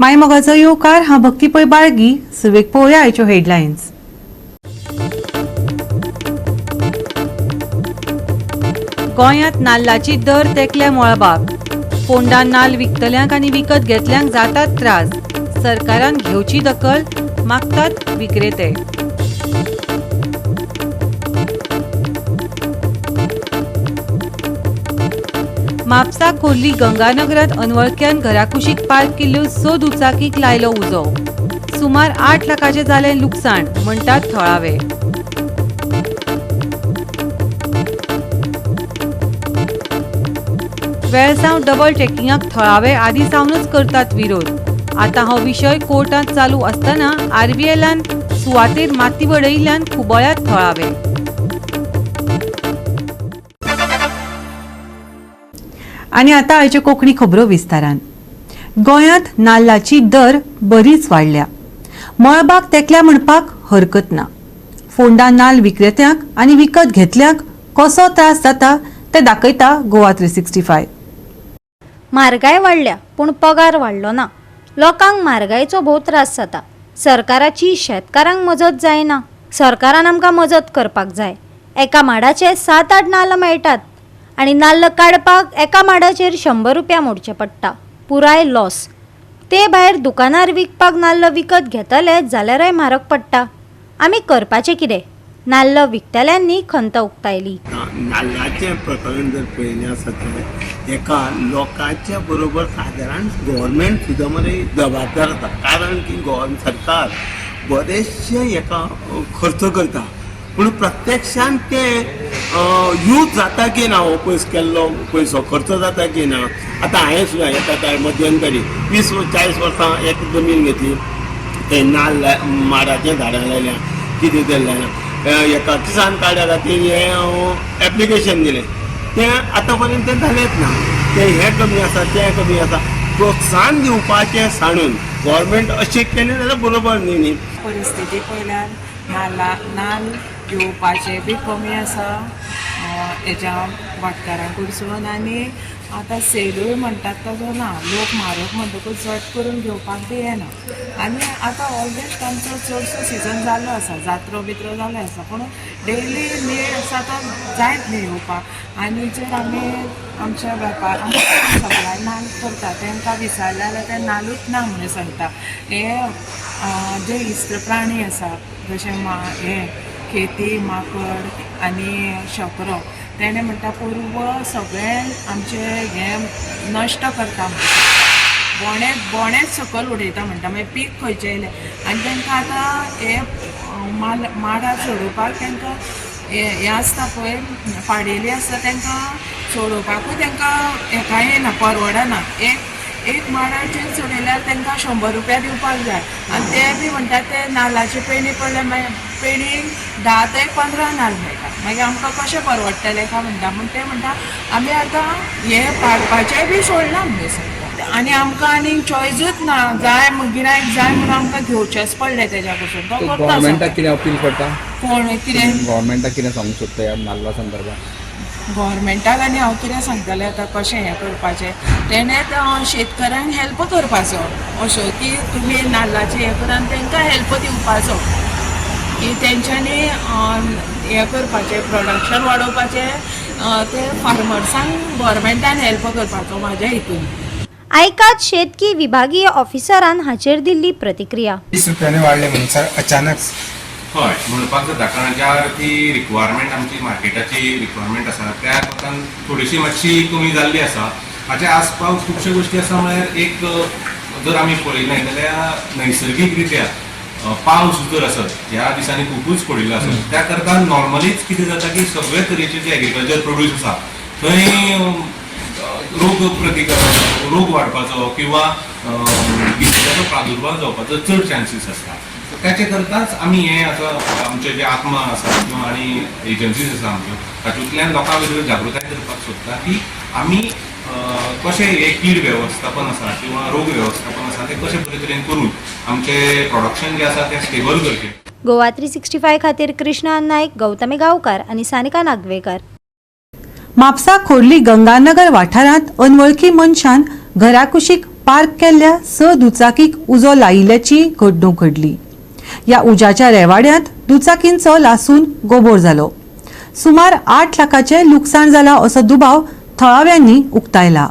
मायमोगाचो येवकार. हांव भक्ती पै बाळगी. सुरवेक पळोवया आयच्यो हेडलायन्स. गोंयांत नाल्लाची दर तेंकल्या मळबाक. फोंडा नाल्ल विकतल्यांक आनी विकत घेतल्यांक जातात त्रास. सरकारान घेवची दखल, मागतात विक्रेते. म्हापसा खोर्ली गंगानगरांत अनवळख्यान घराकुशीक पार्क केल्ल्यो 6 दुचाकींक लायलो उजो. सुमार 8 लाखाचें जालें लुकसाण, म्हणटात थळावे. वेळसांव डबल ट्रेकिंगाक थळावे आदी सावनूच करतात विरोध. आतां हो विशय कोर्टांत चालू आसतना आरबीएलान सुवातेर माती वडयिल्ल्यान खुबळ्यात थळावे. आनी आतां आयच्यो कोंकणी खबरो विस्तारान. गोंयांत नाल्लाची दर बरीच वाडल्या. मळबाक तेंकल्या म्हणपाक हरकत ना. फोंडा नाल्ल विक्रेत्यांक आनी विकत घेतल्यांक कसो त्रास जाता तें दाखयता गोवा 365. म्हारगाय वाडल्या पूण पगार वाडलो ना. लोकांक म्हारगायेचो भोव त्रास जाता. सरकाराची शेतकारांक मजत जायना. सरकारान आमकां मजत करपाक जाय. एका माडाचे 7-8 नाल्ल मेळटात आनी नाल्ल काडपाक एका माडाचेर 100 रुपया मोडचे पडटा. पुराय लॉस. ते भायर दुकानार विकपाक नाल्ल विकत घेतले जाल्यारय म्हारग पडटा. आमी करपाचें कितें? नाल्ल विकतल्यांनी खंत उक्तायली. नाल्लाचें प्रकरण जर पळयलें आसत जाल्यार एका लोकांच्या बरोबर सादारण गव्हर्मेंट सुद्दां मरे जबाबदार आसा. कारण की गव्हर्मेंट सरकार बरेचशे हेका खर्च करता, पूण प्रत्यक्षान ते यूज जाता की ना, हो पयस केल्लो पयसो खर्च जाता की ना. आतां हांवें सुद्दां एका मध्यंतरी 20-40 वर्सां एक जमीन घेतली, ते नाल्ल माडाचें झाडां लायल्या, कितें तरी लायलां. एका किसान कार्डा खातीर हें एप्लिकेशन दिलें, तें आतां पर्यंत तें जालेंच ना. तें हें कमी आसा, तें कमी आसा. प्रोत्साहन दिवपाचें सांडून गव्हर्मेंट अशें केलें जाल्यार बरोबर न्ही न्ही. परिस्थिती पयल्यार नाल्ल घेवपाचें बी कमी आसा हेज्या भाटकारां कडसून, आनी आतां सेलूय म्हणटात तसो ना. लोक म्हारग म्हणटकूच झट करून घेवपाक बी येना. आनी आतां ऑलरेडी तांचो चडसो सिजन जाल्लो आसा, जात्रो बित्रो जाल्लो आसा, पूण डेली नीड आसा तो जायत न्ही येवपाक. आनी जर आमी आमच्या वेपार सगळ्या नाल्ल करता तांकां विचारलें जाल्यार ते नाल्लूच ना म्हणून सांगता. हे जे इश्ट प्राणी आसा जशे हे खेती माकड आनी शकरो, तेणें म्हणटा पूर्व सगळें आमचें हें नश्ट करता म्हणटा, बोणेच सकयल उडयता म्हणटा, मागीर पीक खंयचें येयलें. आनी तांकां आतां हे माडार चडोवपाक तांकां हें आसता पळय, पाडेली आसता, तांकां चडोवपाकूय तांकां हेका येना, परवडना. एक माडाचेर चडयल्यार तांकां 100 रुपया दिवपाक जाय. आनी ते बी म्हणटात ते नाल्लाची पेणी पडल्यार मागीर पेणी 10 ते 15 नाल्ल मेळटा, मागीर आमकां कशें परवडटलें काय म्हणटा. म्हण ते म्हणटा आमी आतां हें पाडपाचें बी सोडलां म्हणून सांगता. आनी आमकां आनीक चॉयजूच ना, जाय गिरायक जाय म्हणून आमकां घेवचेंच पडलें तेज्या कडसून. तो करता. गव्हर्मेंटाक कितें अपील करता? कोण कितें गव्हर्मेंटाक कितें सांगूंक सोदता ह्या नाल्ला संदर्भात? गव्हर्मेंटाक आनी हांव कितें सांगतलें आतां कशें हें करपाचें, तेणें शेतकऱ्यांक हेल्प करपाचो अशो की तुमी नाल्लाचें हें करा आनी तांकां हेल्प दिवपाचो की तेंच्यांनी हें करपाचें, प्रोडक्शन वाडोवपाचें, ते फार्मर्सांक गव्हर्मेंटान हेल्प करपाचो म्हाज्या हितून. आयकात शेतकी विभागीय ऑफिसरान हाचेर दिल्ली प्रतिक्रिया. 20 रुपयांनी वाडले म्हणून सर अचानक? हय, म्हणपाक जाता, कारण ज्या ती रिक्वायरमेंट आमची मार्केटाची रिक्वायरमेंट आसा त्या कोतान थोडीशी मातशी कमी जाल्ली आसा. हाचे आसपाव खुबश्यो गोश्टी आसा. म्हळ्यार एक जर आमी पळयलें जाल्यार नैसर्गीक रित्या पावस जर आसत ह्या दिसांनी खुबूच पडिल्लो आसत, त्या करता नॉर्मलीच कितें जाता की सगळे तरेचे जे एग्रीकल्चर प्रोड्यूस आसा थंय रोग प्रतिकार, रोग वाडपाचो किंवा किटकाचो प्रादुर्भाव जावपाचो चड चान्सीस आसता. त्याचे करताच आमी हे आतां आमचे जे आत्मा आसा किंवा आनी एजन्सीज आसा आमच्यो, तातूंतल्यान लोकां भितर जागृताय करपाक सोदता की आमी कशें हे कीड वेवस्थापन आसा किंवा रोग वेवस्थापन आसा तें कशें बरे तरेन करून आमचें प्रोडक्शन जें आसा तें स्टेबल करचें. गोवा 365 खातीर कृष्णा नायक, गौतमी गांवकार आनी सानिका नागवेकर. म्हापसा खोर्ली गंगानगर वाठारांत अनवळखी मनशान घराकुशीक पार्क केल्ल्या 6 दुचाकीक उजो लायिल्ल्याची घडणूक घडली. ह्या उज्याच्या रेवाड्यांत दुचाकींचो लासून गोबोर जालो. सुमार 8 लाखाचें लुकसाण जाला असो दुबाव थळाव्यांनी उक्तायला.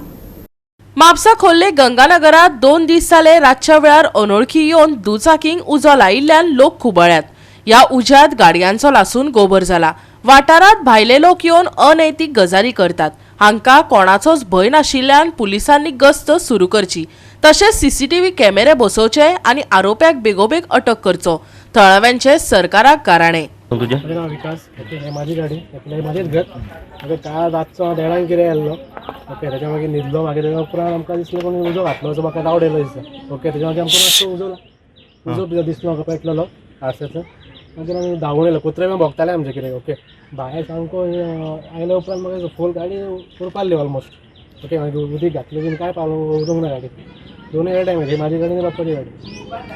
म्हापसा खोर्ले गंगानगरात 2 दीस जाले रातच्या वेळार अनोळखी येवन दुचाकींक उजो लायिल्ल्यान लोक खुबळ्यात. ह्या उज्यात गाडयांचो लासून गोबर जाला. वाठारात भायले लोक येवन अनैतीक गजाली करतात. हांकां कोणाचोच भंय नाशिल्ल्यान पुलिसांनी गस्त सुरू करची, तशेंच सीसीटीव्ही कॅमेरे बसोवचे आनी आरोप्याक बेगोबेग अटक करचो. थळाव्यांचे सरकाराक गाराणें. तुजें नांव विकास. ओके, हे माझी गाडी, हे माझेच घर. ओके, काल रातचो देडांक कितें आयल्लो. ओके, तेच्या मागीर न्हिदलो. मागीर तेच्या उपरांत आमकां दिसलें कोणी उजो घातलो असो म्हाका डावट येयलो दिसता. ओके, तेच्या मागीर आमकां मातसो उजो दिसलो म्हाका पेटलेलो आरश्याचो. मागीर आमी धांवून येयलो. कुत्रे बी भोंकताले आमचे कितें. ओके, भायर सामको आयल्या उपरांत म्हाका फूल गाडी उरपाली ऑलमोस्ट. ओके, मागीर उदीक घातलें बीन कांय पावलो उरूंक ना गाडी. दोनूय डॅमेज, ही माझी गाडी आनी बाप्पाची गाडी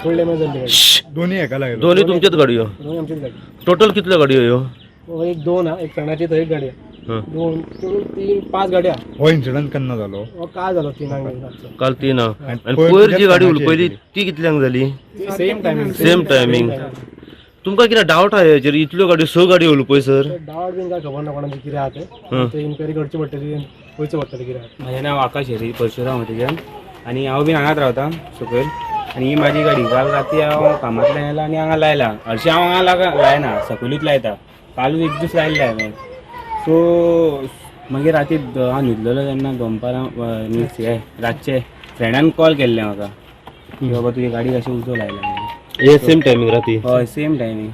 फूल डॅमेज जाल्ली गाडी. दोन्ही एका लागलो. दोन्ही तुमच्याच गाडयो? दोन्ही आमचीच गाडी. टोटल कितल्यो गाडयो ह्यो? एक 2 हा, एक फ्रेंडाची थंय एक गाडी आहा. 2 3 5 गाडी आहा. हो इन्सिडंट केन्ना जालो? हो काल जालो 3 रातचो. काल 3. आनी पयर जी गाडी उलपयली ती कितल्यांक जाली? Same timing. Same timing. तुमकां कितें डावट आहा हेचेर? इतल्यो गाडयो, 6 गाडयो उलपय सर. डावट बीन काय खबर ना कोणाची कितें आहा तें. ते इन्क्वायरी करची पडटली, वयचें पडटलें कितें आहा. म्हजें नांव आकाश हरी परशुराम हरिजन आनी हांव बीन हांगाच रावता सकयल. आनी ही म्हाजी गाडी काल राती हांव कामांतल्यान आयला आनी हांगा लायला. हरशीं हांव हांगा लायना, सकयलूच लायता. कालूच एक दीस लायल्ले हांवें. सो मागीर राती हांव न्हिदलेलो तेन्ना दनपारां मिन्स हे रातचे फ्रेंडान कॉल केल्ले म्हाका की बाबा तुजी गाडी कशी उजो लायला म्हणून. हे सेम टायमींग राती? हय, सेम टायमींग.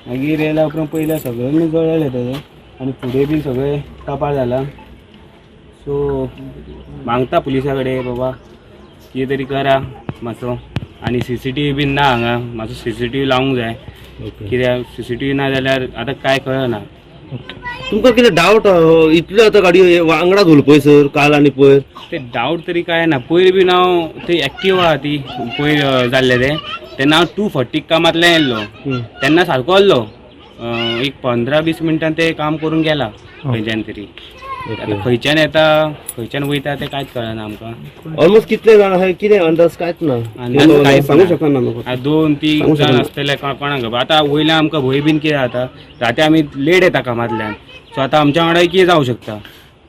मागीर येयल्या उपरांत पयलें सगळें जळ्ळें तेजें आनी फुडें बीन सगळें कापार जाला. सो मागता पुलिसा कडेन बाबा कितें तरी करा मातसो. आनी सीसीटीव्ही बीन ना हांगा, मातसो सीसीटीव्ही लावंक जाय. कित्याक सीसीटीव्ही ना जाल्यार आतां कांय कळना. तुमकां कितें डावट आहा इतल्यो आतां गाडयो वांगडा उलपय सर काल आनी पयर? ते डावट तरी कांय ना. पयर बीन हांव ते एक्टिवा आहा ती पयर जाल्लें तें तेन्ना हांव 2:40 कामांतल्यान येयल्लो. तेन्ना सारको आहलो. एक 15-20 मिनटान ते काम करून गेला खंयच्यान तरी. आतां खंयच्यान येता खंयच्यान वयता तें कांयच कळना आमकां. ऑलमोस्ट कितले जाण आहा कितें अंदाज कांयच ना? सांगू शकना. 2-3 जाण आसतले कोणाक खबर. आतां वयल्यान आमकां भंय बीन कितें जाता, राती आमी लेट येता कामांतल्यान. सो आतां आमच्या वांगडा कितें जावं शकता,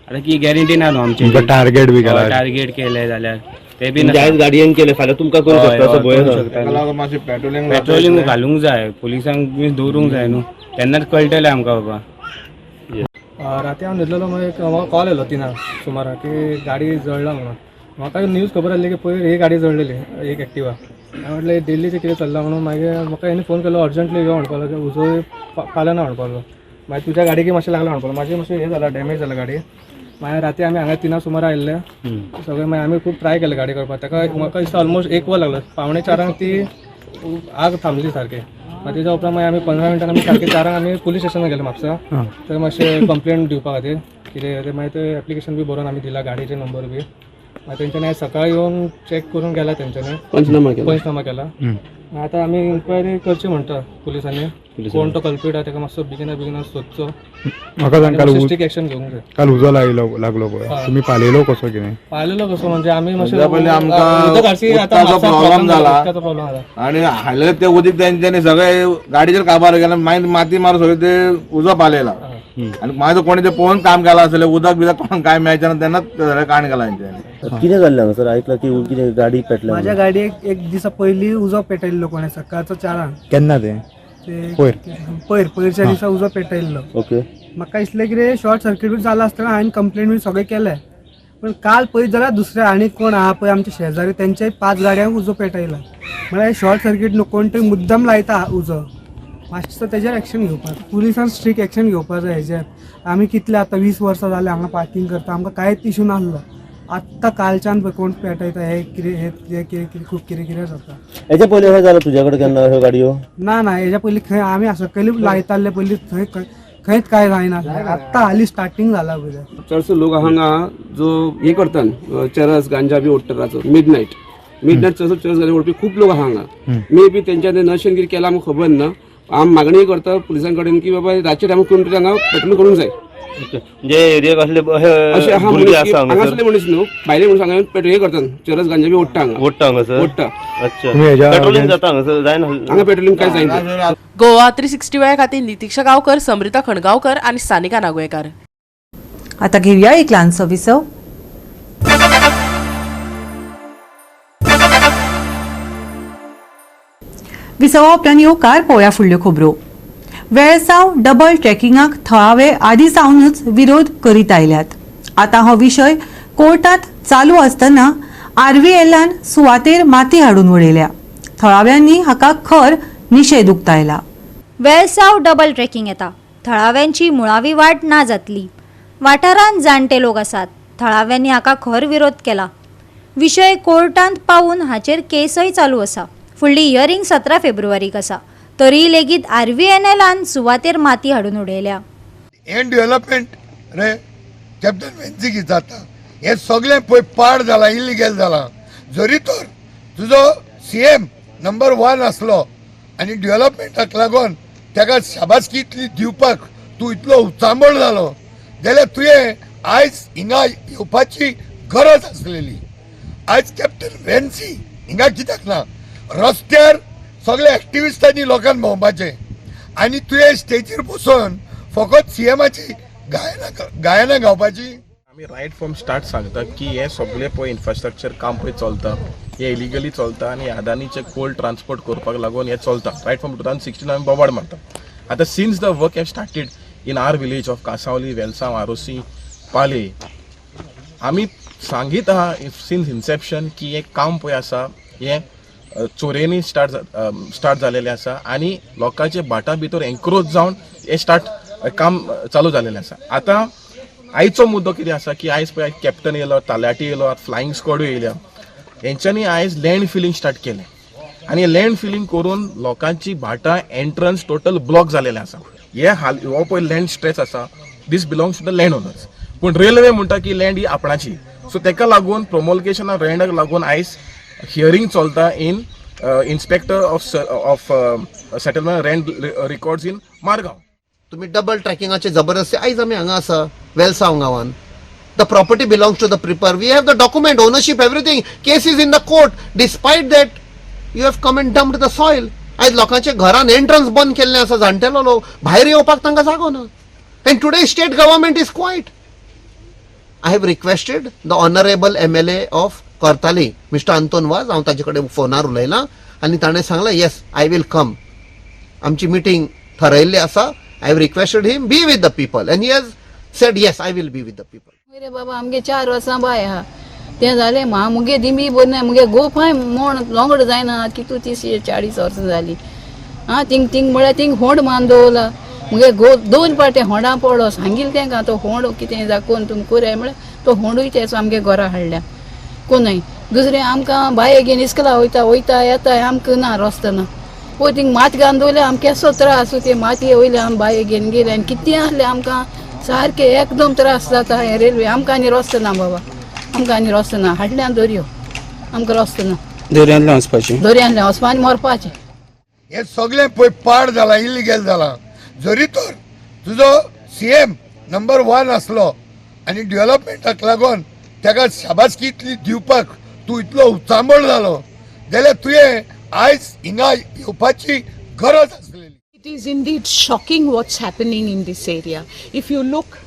आतां कितें गॅरंटी ना न्हू आमची. टार्गेट बी केला? टार्गेट केलें जाल्यार ते बीन आयज गाडयेन केलें फाल्यां तुमकां करूंक शकता असो भंय आसा. पेट्रोलिंग घालूंक जाय, पुलिसांक बी दवरूंक जाय न्हू, तेन्नाच कळटलें आमकां बाबा. राती हांव न्हिदलेलो, मागीर म्हाका कॉल येयलो 3 सुमारा की गाडी जळ्ळा म्हणून. म्हाका न्यूज खबर आसली की पयर ही गाडी जळ्ळेली एक एक्टिवा. हांवें म्हटलें दिल्लीचें कितें चल्लां म्हणून. मागीर म्हाका हेणी फोन केलो अर्जंटली यो म्हणपाक लागलो, उजो पालना म्हणपाक लागलो. मागीर तुज्या गाडयेक मातशें लागलां म्हणपाक लागलो. मातशें मातशें हें जाला, डॅमेज जाला गाडी. मागीर राती आमी हांगा 3 सुमारा आयिल्ले सगळे. मागीर आमी खूब ट्राय केलें गाडी करपाक. ताका म्हाका दिसता ऑलमोस्ट 1 वर लागलो. 3:45 ती आग थांबली सारकी. मागीर तेच्या उपरांत मागीर आमी 15 मिनटान आमी सारके 4 आमी पुलीस स्टेशनार गेले म्हापसा. तर मातशें कंप्लेन दिवपा खातीर कितें तें. मागीर ते एप्लिकेशन बी बरोवन आमी दिला, गाडयेचे नंबर बी. मागीर तेंच्यांनी आयज सकाळी येवन चॅक करून गेला, तेंच्यांनी पंचनामा केला. आतां आमी इन्क्वायरी करची म्हणटा पुलिसांनी, कोण तो कल्प्रीट आहा तेका मातसो बेगिना बेगिना सोदचो. म्हाका सांग, काल स्ट्रिक्ट एक्शन घेवंक जाय. काल उजो लागलो पळय, तुमी पालयलो कसो कितें? पाळलेलो कसो म्हणजे आमी मातशें आमकां प्रॉब्लेम जाला आनी हाडलेले ते उदीक तेंच्यांनी सगळे गाडीचेर काबार केला. मागीर माती मारून सगळे ते उजो पालयला. आनी मागीर कोणी ते पळोवन काम केलां आसतलें, उदक बिदक कोणाक काय मेळचें ना तेन्नाच सगळें काण केलां तेंच्यांनी. कितें जाल्लें हांगासर? आयकलां की कितें गाडी पेटल्या? माझ्या गाडयेक एक दिसा पयलीं उजो पेटयल्लो कोणें सकाळचो 4 केन्ना तें? पयर पयर पयरच्या दिसा उजो पेटयल्लो. ओके. म्हाका दिसलें कितें शॉर्ट सर्कीट बी जाला आसतना हांवें कंप्लेन बी सगळें केलें. पण काल पळयत जाल्यार दुसरे आनी कोण आहा पळय आमचे शेजारी, तेंच्याय 5 गाडयांक उजो पेटयला. म्हळ्यार शॉर्ट सर्कीट न्हू, कोण तरी मुद्दम लायता उजो. मातसो तेजेर एक्शन घेवपाक पुलिसान स्ट्रिक्ट एक्शन घेवपाक जाय हेजेर. आमी कितले आतां 20 वर्सां जालें हांगा पार्कींग करता, आमकां कांयच इशू नासलो. आत्तां कालच्यान पळय कोण पेटयता हे कितें हे कितें कितें खूब कितें कितें जाता. हेच्या पयलीं अशें जालां तुज्या कडेन केन्ना ह्यो गाडयो? ना ना, हेज्या पयलीं खंय आमी सकयलूच लायताले पयलीं, थंय खंयच कांय जायना. आत्तां हालीं स्टार्टींग जाला पळय. चडसो लोक हांगा जो हे करतात चरस गांजा बी ओडटात रातचो मिडनायट चडसो चरस गांजा ओडपी खूब लोक आहा हांगा. मे बी तेंच्यानी नशेन कितें केलां आमकां खबर ना. आमी मागणी करता पुलिसां कडेन की बाबा रातच्या टायमार कोण तरी हांगा पेट्रोलिंग करूंक जाय. म्हणजे एरियाक असले अशें आहा भुरगे मनीस की आसा हांगासर हांगासले मनीस न्हू, भायले मनीस हांगा पेट्रोल हे करतात, चरस गांजा बी ओडटा हांगा. ओडटा हांगासर. ओडटा. अच्छा, तुम्ही हेज्या पेट्रोलिंग against- जाता हांगासर जायना? हांगा पेट्रोलिंग काय जायना. गोवा 360 खातीर नितिक्षा गांवकर, समृता खणगांवकर आनी सानिका नागवेकार. आता घेऊया एक ल्हानसो विसव. विसवा उपरांत येवकार पळोवया फुडल्यो खबरो. वेळसाव डबल ट्रॅकिंगाक थळावे आदी सावनूच विरोध करीत आयल्यात. आतां हो विशय कोर्टात चालू आसतना आरव्हीएलान सुवातेर माती हाडून उडयल्या. थळाव्यांनी हाका खर निशेध उक्तायला. वेळसाव डबल ट्रेकिंग येता, थळाव्यांची मुळावी वाट ना जातली. वाठारांत जाणटे लोक आसात. थळाव्यांनी हाका खर विरोध केला. विशय कोर्टांत पावून हाचेर केसय चालू आसा. फुडली हियरींग 17 फेब्रुवारीक आसा. तरी लेगीत आरव्हीएनएलान सुवातेर माती हाडून उडयल्या. हें डेव्हलपमेंट रे कॅप्टन वेन्झी जाता, हें सगळें पळय पाड जालां, इलिगल जालां. जरी तर तुजो सीएम नंबर 1 आसलो आनी डेव्हलपमेंटाक लागून ताका शाबासकी इतली दिवपाक तूं इतलो उचांबळ जालो जाल्यार तुवें आयज हिंगा येवपाची गरज आसलेली. आयज कॅप्टन वेन्सी हिंगा कित्याक ना? रस्त्यार सगळे एक्टिविस्टांनी लोकांक भोंवपाचें आनी तुवें स्टेजीर बसून फकत सीएमाची गायनां गावपाची. आमी रायट फ्रॉम स्टार्ट सांगता की हें सगळें पळय इन्फ्रास्ट्रक्चर काम पळय चलता, हें इलिगली चलता आनी अदानीचे कोल ट्रान्सपोर्ट करपाक लागून हें चलता. रायट फ्रॉम 2016 आमी बोबाड मारता. आतां since the work have started in our village of Cansaulim, Velsao, Arossim, Pale, आमी सांगीत आहा सिन्स इन्सेप्शन की हें काम पळय आसा हें चोरयेंनी स्टार्ट जालेलें आसा आनी लोकांचे भाटा भितर एन्क्रोच जावन हें स्टार्ट काम चालू जालेलें आसा. आतां आयचो मुद्दो कितें आसा की आयज पळय कॅप्टन येयलो, तालाटी येयलो, आतां फ्लायींग स्क्वॉडूय येयल्या. हेंच्यांनी आयज लँड फिलींग स्टार्ट केलें आनी लँड फिलींग करून लोकांची भाटां एंट्रन्स टोटल ब्लॉक जालेलें आसा. हे हाल हो पळय लँड स्ट्रेच आसा, this belongs to the land owners, पूण रेल्वे म्हणटा की लँड ही आपणाची. सो तेका लागून प्रोमोलगेशन ऑफ लँडाक लागून आयज हियरींग चलता in inspector of settlement land records in Margao. तुम्ही डबल ट्रॅकिंगाचे जबरदस्ती आयज आमी हांगा आसा वेलसांव गांवान. The property belongs to the preper. We have the document, ownership, everything. Case is in the court. Despite that you have come and dumped the soil. आयज लोकांच्या घरान एंट्रन्स बंद केल्लें आसा, जाणटेलो लोक भायर येवपाक तांकां जागो ना. And today state government is quiet. I have requested the honourable MLA of Cortalim mister Anton Vaz, हांव ताजे कडेन फोनार उलयलां आनी ताणें सांगलें yes I will come. आमची मिटींग थरयल्ली आसा. I have requested him be with the people and he has said yes I will be with the people. रे बाबा आमगे 4 वर्सां बाय आहा, तें जालें म्हा मुगे दिंबी बरी ना, मुगे गोफाय मोण लोंगड जायना, कितू 30-40 वर्सां जालीं. आं थिंग थिंग म्हळ्यार थिंग होंड मान दवरला, मुगे गो 2 पाटे होंडा पडलो, सांगिल्लें तेंकां तो होंड कितें दाखोवन तुमी कोराय म्हळ्यार तो होंडूय तेचो आमगे घरा हाडल्या कोणय. दुसरें आमकां बाये घेवन इस्कला वयता वयता येता, आमकां ना रस्तो ना. पळय थिंग माती घालून दवरल्या, आमकां केसो त्रास, ते मातये वयले आमी बाये घेवन गेले आनी कितें आसलें आमकां सारकें एकदम त्रास जाता. हे रेल्वे आमकां आनी रस्तो ना बाबा, आमकां आनी रस्तो ना, हाडल्यान दर्यो आमकां रस्तो ना, दर्यांतल्यान वचपाचें, दर्यांतल्यान वचपा आनी मरपाचें. हें सगळें पळय पाड जालां, इलिगल जालां. जरी तर तुजो सीएम नंबर 1 आसलो आनी डेव्हलपमेंटाक लागून ताका शाबासकी इतली दिवपाक तूं इतलो उचांबळ जालो जाल्यार तुवें आयज हिंगा येवपाची गरज आसलेली. It is indeed shocking what's happening in this area. If you look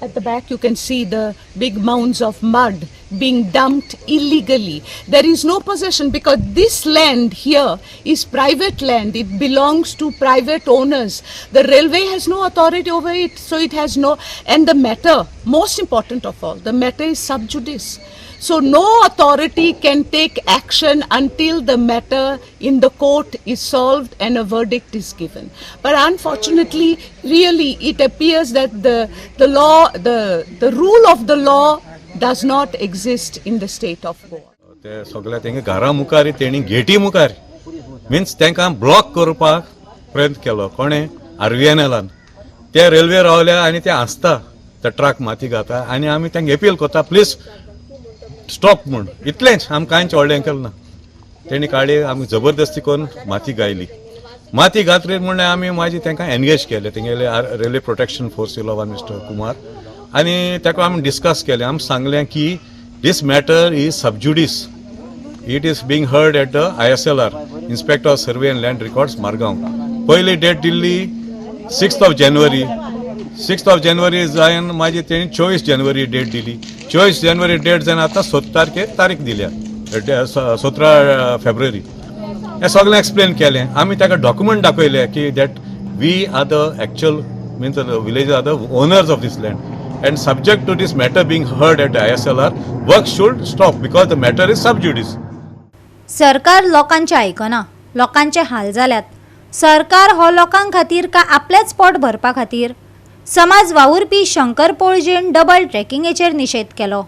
at the back, you can see the big mounds of mud being dumped illegally. There is no possession because this land here is private land. It belongs to private owners. The railway has no authority over it, so it has no... And the matter, most important of all, the matter is sub judice. So no authority can take action until the matter in the court is solved and a verdict is given. But unfortunately, really, it appears that the law, the rule of the law does not exist in the state of Goa. ते सगळे तेंगे घरा मुखार तेणी गेटी मुखार means तांकां block करपाक प्रयत्न केलो कोणें आरव्हीएनएलान. ते रेल्वे रावल्या आनी ते हांसता, ते ट्रक माती घाता आनी आमी तांकां एपील करता प्लीज स्टॉप म्हूण. इतलेंच, आमकां कांयच व्हडलें केलें ना. तेणी काडली, आमी जबरदस्ती करून माती गायली. माती घातली म्हणल्यार आमी मागीर तांकां एनगेज केले तेंगेले रेल्वे प्रोटेक्शन फोर्स येयलो मिस्टर कुमार आनी ताका आमी डिस्कस केलें. आमी सांगलें की this matter is sub judice, it is being heard at the ISLR, inspector of survey and land records, Margao. पयली डेट दिल्ली 6th of January. 6th of January जावन मागीर तेणी 24 जानेवारी डेट दिली. 24 जानेवारी डेट जावन आतां 7 तारखेर तारीख दिल्या, 17 फेब्रुवारी. हें सगळें एक्सप्लेन केलें आमी. ताका डॉक्युमेंट दाखयले की that we are the actual, means the village are the owners of this land, and subject to this matter being heard at ISLR, work should stop because the matter is sub judice. सरकार लोकांचे आयकना, लोकांचे हाल जाल्यात. सरकार हो लोकां खातीर काय आपलेच पोट भरपा खातीर? समाज वावुरपी शंकर पोळजेन डबल ट्रॅकिंगेचेर निशेध केलो.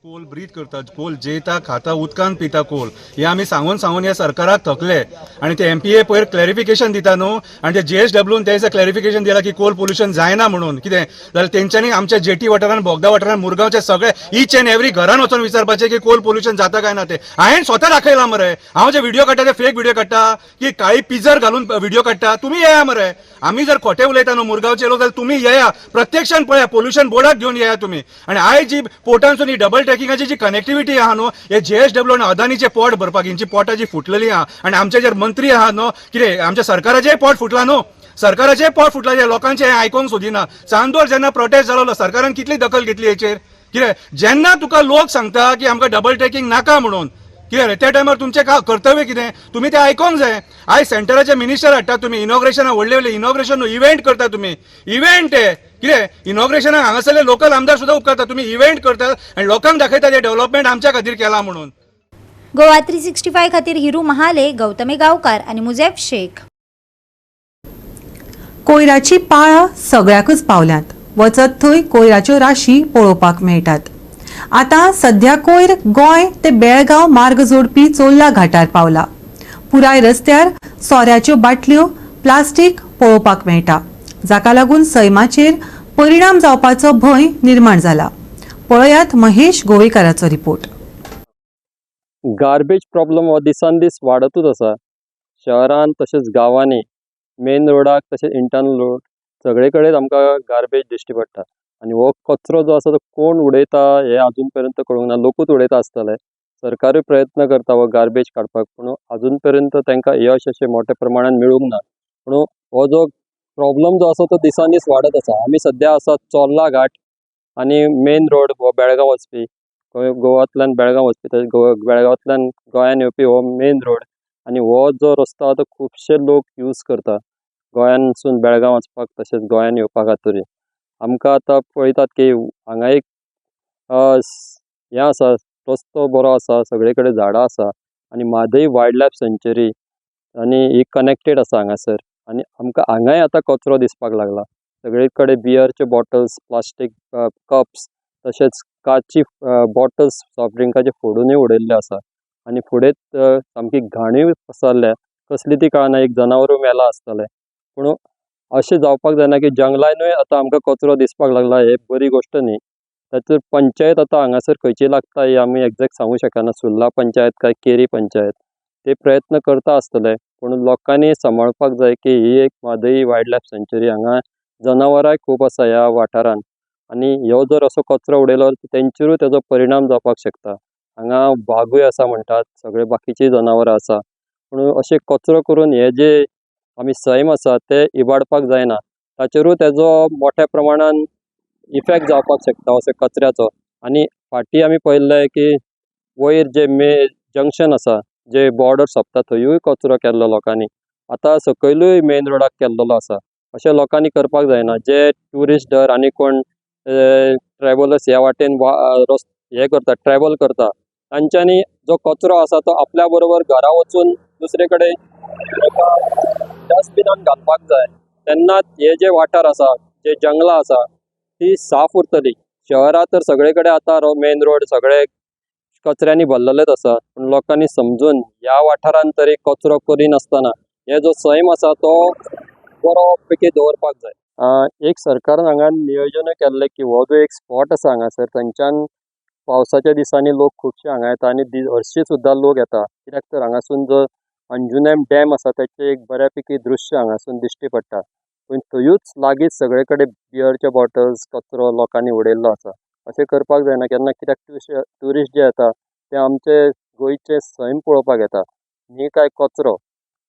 कोल ब्रीथ करता, कोल जेता, खाता, उदकान पिता कोल. हे आमी सांगून सांगून ह्या सरकाराक थकले आनी ते एमपीए पयर क्लॅरिफिकेशन दिता न्हू, आनी ते जीएसडब्ल्यून तेंचे क्लॅरिफिकेशन दिला की कोल पोल्युशन जायना म्हणून. कितें जाल्यार तेंच्यांनी आमच्या जेटी वाठारान, बोगदा वाठारान, मुरगांवचे सगळे इच एन एवरी घरान वचून विचारपाचें की कोल पोल्युशन जाता काय ना ते. हांवें स्वता दाखयलां मरे. हांव जे व्हिडिओ काडटा ते फेक व्हिडिओ काडटा की काळी पिजर घालून व्हिडिओ काडटा? तुमी येया मरे. आमी जर खोटे उलयता न्हू मुरगांवचे लोक, जाल्यार तुमी येया, प्रत्यक्षान पळया, पोल्युशन बोर्डाक घेवन येया तुमी. आनी आयज जी पोर्टांसून ही डबल ट्रॅकिंगाची जी कनेक्टिव्हिटी आहा न्हू, हे जीएसडब्ल्यू आनी अदानीचे पोट भरपाक. हेंची पोटां जी फुटलेली आहा आनी आमचे जे मंत्री आहा न्हू, कितें आमच्या सरकाराचेय पोट फुटला न्हू, सरकाराचेय पोट फुटला. जे लोकांचे हें आयकोंक सोदिना. चांदोर जेन्ना प्रोटेस्ट जालो, सरकारान कितली दखल घेतली हेचेर? कितें जेन्ना तुका लोक सांगता की आमकां डबल ट्रॅकिंग नाका म्हणून, कितें रे, त्या टायमार तुमचें कर्तव्य कितें? तुमी तें आयकोंक जाय. आयज सेंटराचे मिनिस्टर हाडटा तुमी इनॉग्रेशना, व्हडले व्हडले इनॉग्रेशन इव्हेंट करता तुमी. इव्हेंट हे कितें? इनॉग्रेशनाक हांगासरले लोकल आमदार सुद्दां उपकारता. तुमी इव्हेंट करतात आनी लोकांक दाखयतात हे डेव्हलपमेंट आमच्या खातीर केला म्हणून. गोवा 365 खातीर हिरू महाले, गौतमी गांवकार आनी मुजेफ शेख. कोयराची पाळां सगळ्याकच पावल्यांत. वचत थंय कोयराच्यो राशी पळोवपाक मेळटात. आतां सध्या कोयर गोंय ते बेळगांव मार्ग जोडपी चोर्ला घाटार पावला. पुराय रस्त्यार सोऱ्याच्यो बाटल्यो, प्लास्टीक पळोवपाक मेळटा, जाका लागून सैमाचेर परिणाम जावपाचो भंय निर्माण जाला. पळयात महेश गोवेकाराचो रिपोर्ट. गार्बेज प्रॉब्लम हो दिसान दीस वाडतूच आसा शहरान तशेंच गांवांनी. मेन रोडाक तशेंच इंटरनल रोड, सगळे कडेन आमकां गार्बेज दिश्टी पडटा आनी हो कचरो जो आसा तो कोण उडयता हें आजून पर्यंत कळूंक ना. लोकूच उडयता आसतले. सरकारूय प्रयत्न करता हो गार्बेज काडपाक, पूण आजून पर्यंत तांकां यश अशें मोठ्या प्रमाणान मेळूंक ना. पूण हो जो प्रॉब्लम जो आसा तो दिसान दीस वाडत आसा. आमी सद्या आसा चोर्ला घाट आनी मेन रोड हो बेळगांव वचपी, गोवांतल्यान बेळगांव वचपी तशेंच बेळगांवांतल्यान गोंयान येवपी हो मेन रोड. आनी हो जो रस्तो आसा तो खुबशे लोक यूज करता गोंयानसून बेळगांव वचपाक तशेंच गोंयान येवपा खातीर. आमकां आतां पळयतात की हांगा एक हें आसा, रस्तो बरो आसा, सगळे कडेन झाडां आसा आनी म्हादय वायल्ड लायफ सँच्युरी आनी ही कनेक्टेड आसा हांगासर. आनी आमकां हांगाय आतां कचरो दिसपाक लागला. सगळे कडेन बियरचे बॉटल्स, प्लास्टीक कप्स, तशेंच काची बॉटल्स सॉफ्ट ड्रिंकाचे फोडुनूय उडयल्ले आसा आनी फुडें सामकी घाणूय पसरल्या. कसली ती कळना, एक जनावरूय मेलां आसतलें. पूण अशें जावपाक जायना की जंगलानूय आतां आमकां कचरो दिसपाक लागला. हे बरी गोश्ट न्ही. तातूंत पंचायत आतां हांगासर खंयची लागता ही आमी एग्जॅक्ट सांगूंक शकना, सुर्ला पंचायत काय केरी पंचायत. ते प्रयत्न करता आसतले, पूण लोकांनी सांबाळपाक जाय की ही एक म्हादय वायल्ड लायफ सँच्युरी, हांगा जनावरांय खूब आसा ह्या वाठारान आनी ह्यो जर असो कचरो उडयलो तेंचेरूय तेजो परिणाम जावपाक शकता. हांगा वागूय आसा म्हणटात, सगळे बाकीचीय जनावरां आसा. पूण अशें कचरो करून हे जे आमी सैम आसा ते इबाडपाक जायना. ताचेरूय तेजो मोठ्या प्रमाणान इफेक्ट जावपाक शकता असो कचऱ्याचो. आनी फाटीं आमी पळयल्लें की वयर जे मे जंक्शन आसा, जे बॉर्डर सोंपता, थंयूय कचरो केल्लो लोकांनी. आतां सकयलूय मेन रोडाक केल्लेलो आसा. अशें लोकांनी करपाक जायना. जे ट्युरिस्ट जर आनी कोण ट्रॅवलर्स ह्या वाटेन हे करता, ट्रॅवल करता, तांच्यांनी जो कचरो आसा तो आपल्या बरोबर घरा वचून दुसरे कडेन एका डस्टबिनान घालपाक जाय. तेन्नाच हे जे वाठार आसा, जे जंगलां आसा, ती साफ उरतली. शहरां तर सगळे कडेन आतां मेन रोड सगळे कचऱ्यांनी भरलेलेच आसा. पूण लोकांनी समजून ह्या वाठारान तरी कचरो करिनासतना हे जो सैम आसा तो बरो पैकी दवरपाक जाय. एक सरकारान हांगा नियोजनूय केल्लें की हो जो एक स्पॉट आसा हांगासर, थंयच्यान पावसाच्या दिसांनी लोक खुबशे हांगा येता आनी हरशीं सुद्दां लोक येता, कित्याक तर हांगासून जो अंजुनेम डॅम आसा तेचें एक बऱ्या पैकी दृश्य हांगासून दिश्टी पडटा. पूण थंयूच लागींच सगळे कडेन बियरचे बॉटल्स, कचरो लोकांनी उडयल्लो आसा. अशें करपाक जायना केन्ना, कित्याक ट्युरिस्ट जे येता ते आमचे गोंयचें सैम पळोवपाक येता, न्ही काय कचरो.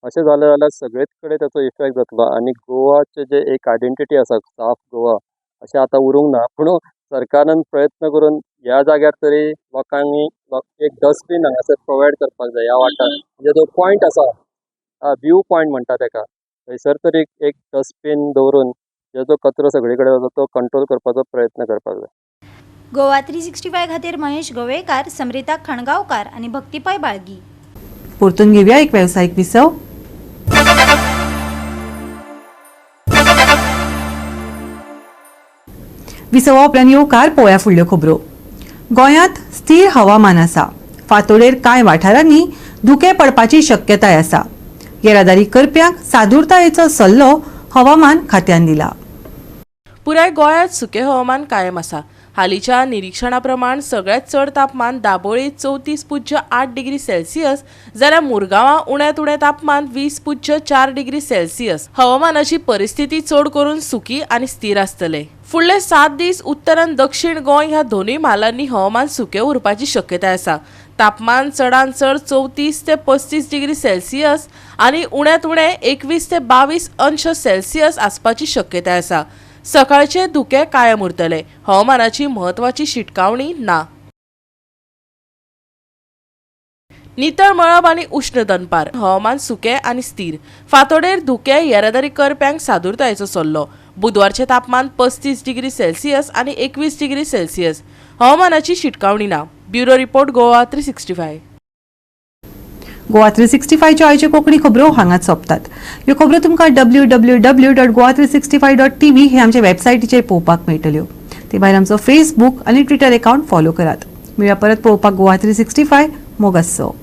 अशें जालें जाल्यार सगळेच कडेन ताचो इफेक्ट जातलो आनी गोवाचें जें एक आयडेंटिटी आसा, साफ गोवा, अशें आतां उरूंक ना. पूण सरकारान प्रयत्न करून ह्या जाग्यार तरी लोकांनी एक डस्टबीन हांगासर प्रोवायड करपाक जाय. ह्या वाठारांत म्हणजे जो पॉयंट आसा, व्यू पॉयंट म्हणटा तेका, थंयसर तरी एक डस्टबीन दवरून जो कचरो सगळे कडेन वता तो कंट्रोल करपाचो प्रयत्न करपाक जाय. गोवा 365 खातीर महेश गोवेकार, समरिता खणगांवकार आनी भक्ती पै बाळगी. परतून घेवया एक वेवसायीक विसव. विसवा उपरांत येवकार पळोवया फुडल्यो खबरो. गोंयांत स्थिर हवामान आसा. फांतोडेर कांय वाठारांनी धुकें पडपाची शक्यताय आसा. येरादारी करप्यांक सादूरतायेचो सल्लो हवामान खात्यान दिला. पुराय गोंयांत सुकें हवामान कायम आसा. हालींच्या निरिक्षणा प्रमाण सगळ्यांत चड तापमान दाबोळी 34.8 डिग्री सेल्सियस जाल्यार मुरगांवां उण्यांत उणें तापमान 20.4 डिग्री सेल्सियस. हवामानाची परिस्थिती चड करून सुकी आनी स्थिर आसतले. फुडले 7 दीस उत्तर आनी दक्षिण गोंय ह्या दोनूय म्हालांनी हवामान सुकें उरपाची शक्यताय आसा. तापमान चडांत चड 34 ते 35 डिग्री सेल्सियस आनी उण्यांत उणें 21 ते 22 अंश सेल्सियस आसपाची शक्यताय आसा. सकाळचे धुके कायम उरतले. हवामानाची म्हत्वाची शिटकावणी ना. नितळ मळब आनी उश्ण दनपार. हवामान सुकें आनी स्थिर. फांतोडेर धुके येरादारी करप्यांक सादूरतायेचो सल्लो. बुधवारचें तापमान 35 डिग्री सेल्सियस आनी 21 डिग्री सेल्सियस. हवामानाची शिटकावणी ना. Bureau report, Goa 365. Goa 365च्यो आयच्यो कोंकणी खबरो हांगाच सोंपतात. ह्यो खबरो तुमकां www.goa365.tv हे आमच्या वेबसायटीचेर पळोवपाक मेळटल्यो. ते भायर आमचो फेसबूक आनी ट्विटर एकावंट फॉलो करात. मेळया परत पळोवपाक गोवा 365. मोग आसचो.